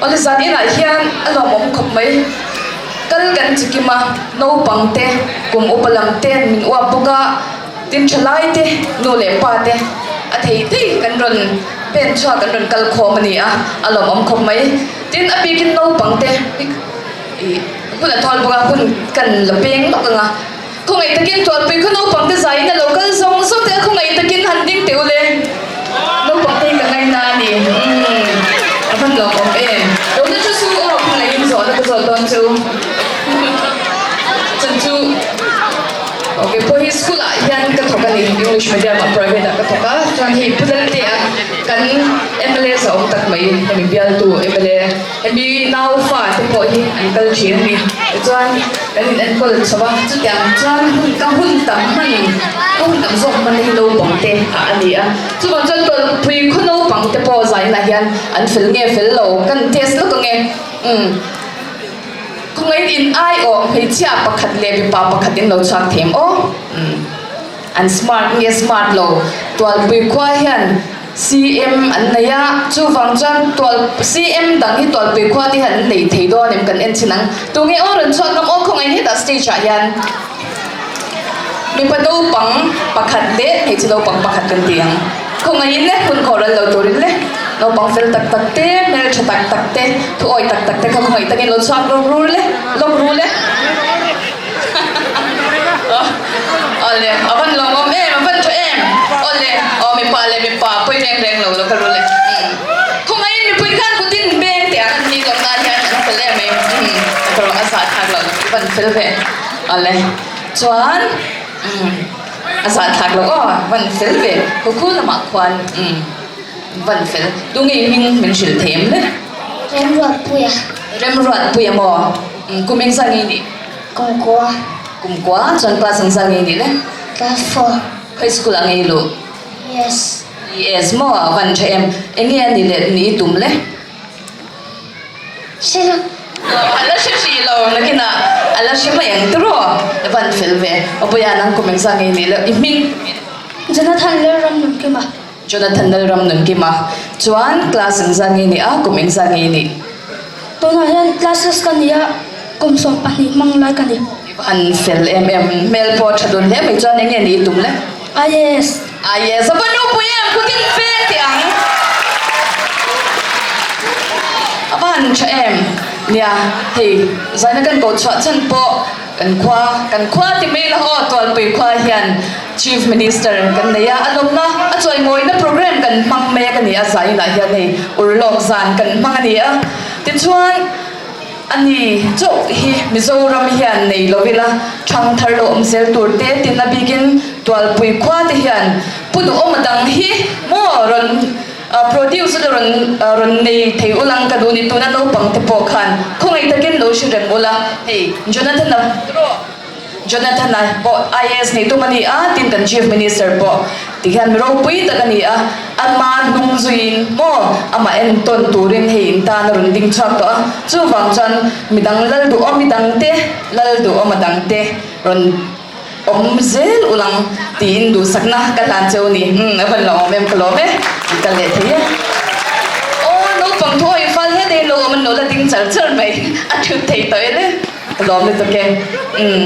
Awle zan inah hian a lawmawm khawp mai. Kal kan chi kim a, naupang te, kum upa lam te min uap bawk a, tin thalai te, nu leh pa te a thei thei kan rawn pen chhuak kan rawn kal khawm a ni a, a lawmawm khawp mai. Tin a bikin naupang te ih hun a thawl bawk a, hun kan la peng lawk ang a. Khawngaih takin Tualpui khaw naupang te zaiin a lo kal zawng zawng te a khawngaih takin han ding teh ule. Naupang te hi ka ngaina a ni. Umm a van lawmawm em. Tuna chu su aw khawngaihin zawhna ka zawt dawn chu. Chan chu ok pawh hi school ah hian ka thawk a ni English medium ah private ah ka thawk a chuan hei Pu Laltea kan mla zahawm tak mai hemi bialtu mla Hemi naufa te pawh hi an kal thin a ni. Tichuan kan in enkawl chho a, chutiang chuan hun ka hun tam hman, ka hun tam zawk hman hi naupang te ah a ni a. Chuvang chuan Tawlhpui khaw naupang te pawh zainah hian an fel nge fel lo kan test lawk ang e. Umm khawngaihin in aiawh hmeichhia pakhat leh mipa pakhat in lo chhuak thei em aw? Umm an smart nge smart lo Tualpui khua hian CM an nei a, chuvang chuan tual CM dang hi tualpui khua te hian an nei thei dawn em kan en chin ang. Tunge aw rawn chhuak ngam aw khawngaih hetah stage ah hian mipa naupang pakhat leh hmeichhe naupang pakhat kan ti ang. Khawngaihin le hun khawh ral lo turin le naupang fel tak tak te, hmeltha tak tak te, thuawi tak tak te kha khawngaih takin lo chhuak lawk ru le, lawk ru le. Awle, a van lawmawm em, a van tha em. Awle, aw mipa leh mipa pawi reng reng lo lo ka rul e. Khawngaihin mipui khan kutin beng teh ang an ni lawm nan hian an fel em em. Ka rawh a zah thlak lo, i van fel ve. Awle, chuan a zah thlak lo aw, van fel ve. Khukhu lamah khuan van fel. Tunge i hming min hrilh thei em le? Remruatpuia. Remruatpuia maw? Kum engzah nge i nih? Kum kua. Kum kua chuan class engzah nge i nih le? Class four. Khawi school ah nge i luh? Yes. Yes maw a van tha em? Enge a ni leh ni i tum le? Hre lo. A la hre hrih lo nakinah a la hre mai ang tiraw? A van fel ve. Awpuia nang kum engzah nge i nih le? I hming? Jonathan Lalramnunkima. Jonathan Lalramnunkima chuan class engzah nge i nih a? Kum engzah nge i nih? Tunah hian classes ka ni a, kum 12 hmang lai ka ni. I va han fel em em, hmel pawh tha dun hle mai chuan enge ni i tum le? IAS. IAS a va nupui em, kut in veng teh ang. A va han tha em, nia hei zaina kan koh chhuah chhan pawh kan khua, kan khua ti mai la haw Tualpui khua hian Chief Minister kan nei a, a lawmna a chawimawina program kan hmang mek a ni a, zainah hian hei urlawk zan kan hmang a ni a. Tichuan, ani chauh hi Mizoram hian nei lo ila, thang thar lo awm zel tur te tin a bikin Tualpui khua te hian Pu Duhawma dang hi maw rawn produce ula rawn rawn nei thei ulang ka duh ni tuna naupang te pawh khan khawngaih takin lo hre reng ula hei Jonathan-a Jonathan-a pawh IAS nih tum a ni a, tin kan Chief Minister pawh ti hian mi ropui tak a ni a, ama hnung zuiin maw amah entawn turin hei in tan a rawn ding chhuak tawh a, chuvang chuan midang lal duhawm midang te, lal duhawm a dang te rawn awm zel ulang tiin duhsakna ka hlan cheu a ni, umm a van lo awm em ka lawm e, an kal leh thei e. Aw naupang thu awi fal hle daih lo awm an lo la ding char char mai, a thut thei tawh e le. Ka lawm lutuk e. Umm.